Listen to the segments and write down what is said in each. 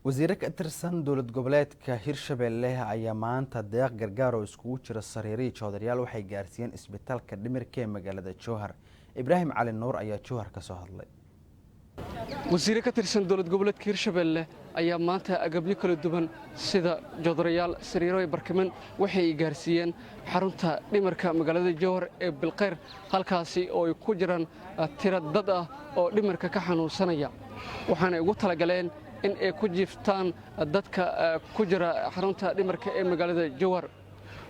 Wasiire ka tirsan dowlad goboleedka Hirshabelle ayaa maanta deeq gargaar oo iskugu jira sariirihii joodariyaal waxay gaarsiiyeen isbitaalka dhimirka ee magaalada Jowhar. Ibraahim Cali Nuur ayaa Jowhar ka soo hadlay. Wasiire ka tirsan dowlad goboleedka Hirshabelle ayaa maanta agabyo kala duwan sida joodarayaal, sariiro, barkiman waxay gaarsiiyeen xarunta dhimirka magaalada Jowhar ee Bilkhayr, halkaasi oo ay ku jiraan tiro dad ah oo dhimirka ka xanuunsanaya. Waxaanay ugu talagaleen in ay ku jiiftaan dadka ku jira xarunta dhimirka ee magaalada Jowhar.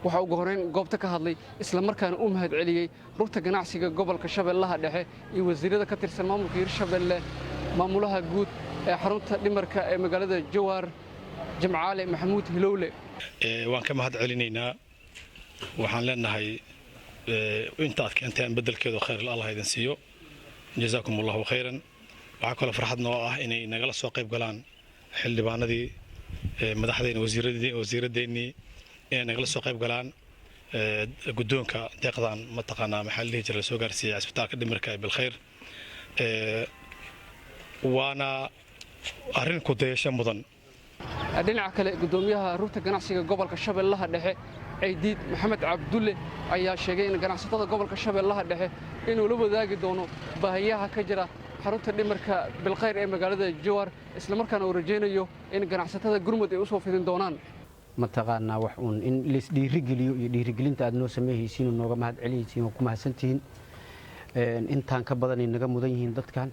Waxaa ugu horrayn goobta ka hadlay, islamarkaana u mahad celiyey rugta ganacsiga gobolka Shabeellaha Dhexe iyo wasiirada ka tirsan maamulka Hirshabelle, maamulaha guud ee xarunta dhimarka ee magaalada Jowhar, Jimcaale Maxamuud Hilowle. Waan ka mahad celinaynaa. Waxaan leenahay inta aad keenteen beddelkeedu khayr Allah idin siiyo, jazaakum Allahu khayran. Waxaa kaloo farxad noo ah inay nagala soo qayb galaan xildhibaanadii, madaxdeenni, wasiiradeennii, inay nagala soo qayb galaan guddoonka deeqdan, mataqaanaa, maxaa la dhihi jira, lasoo gaarsiiyey cisbitaalka dhimirka ee Bilkhayr. Waana arrin ku dayasho mudan. Dhinaca kale, guddoomiyaha rugta ganacsiga gobolka Shabeellaha Dhexe, Caydiid Maxamed Cabdulle, ayaa sheegay in ganacsatada gobolka Shabeellaha Dhexe inuu la wadaagi doono baahiyaha ka jira xarunta dhimarka Bilkhayr ee magaalada Jowhar, islamarkaana uu rajaynayo in ganacsatada gurmud ay u soo fidin doonaan. Mataqaanaa, wax uun in laisdhiirigeliyo iyo dhiirigelinta aad noo sameeyhaysiin oo nooga mahad celihaysiin oo ku mahadsantihiin. Intaan ka badanay naga mudan yihiin dadkan.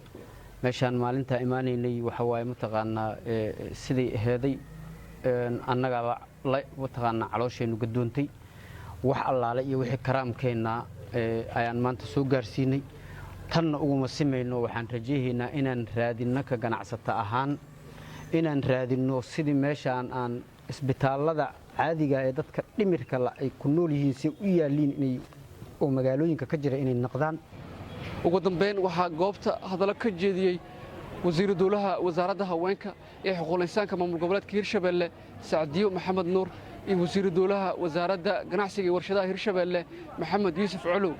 Meeshaan maalintaa imaanaynay waxa waaye, mataqaanaa, siday aheeday annagaaba, mataqaanaa, caloosheennu gadoontay. Wax allaale iyo wixii karaamkeennaa ayaan maanta soo gaarsiinay. Tanna uguma simayno. Waxaan rajayhaynaa inaan raadinno ka ganacsato ahaan, inaan raadinno sidii meeshaan aan isbitaallada caadiga ee dadka dhimirka ay ku nool yihiin si u yaalliin inay oo magaalooyinka ka jira inay naqdaan. Ugu dambeyn, waxaa goobta hadallo ka jeediyey wasiiru dowlaha wasaaradda haweenka ee xuquuqul insaanka maamul goboleedka Hirshabelle, Sacdiyo Maxamed Nuur, iyo wasiiru dowlaha wasaaradda ganacsiga iyo warshadaha Hirshabelle, Maxamed Yuusuf Colow.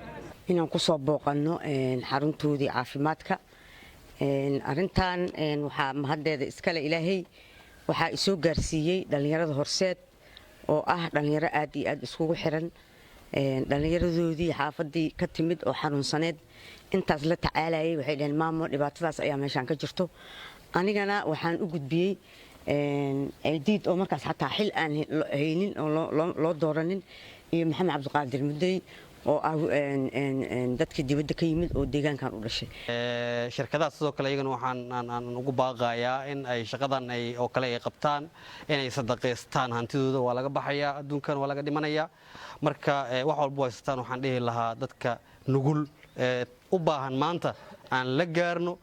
Inaan ku soo booqanno xaruntoodii caafimaadka. Arrintan waxaa mahaddeeda iskale Ilaahay. Waxaa isoo gaarsiiyey dhallinyarada Horseed oo ah dhallinyaro aad iyo aad iskugu xiran, dhallinyaradoodii xaafadii ka timid oo xanuunsaneed intaas la tacaalayay. Waxay dhaheen, "Maamo, dhibaatadaas ayaa meeshaan ka jirto." Anigana waxaan u gudbiyey Ciidiid oo markaas xataa xil aan haynin oo loo dooranin, iyo Maxamed Cabdiqaadir Mudey oo ah dadkii dibadda ka yimid oo deegaankan u dhashay. Shirkadaha sidoo kale iyagana waxaan aan ugu baaqayaa in ay shaqadan ay oo kale ay qabtaan, inay sadaqaystaan hantidooda. Waa laga baxayaa adduunkan, waa laga dhimanayaa. Marka wax walba haysataan, waxaan dhihi lahaa dadka nugul ee u baahan maanta aan la gaarno.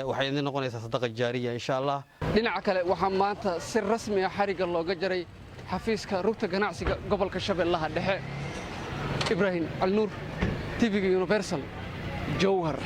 Waxay idin noqonaysaa sadaqa jaariya, insha Allah. Dhinaca kale, waxaa maanta si rasmi ah xarigga looga jaray xafiiska rugta ganacsiga gobolka Shabeellaha Dhexe. Ibraahim Calinuur, TV-ga Universal, Jowhar.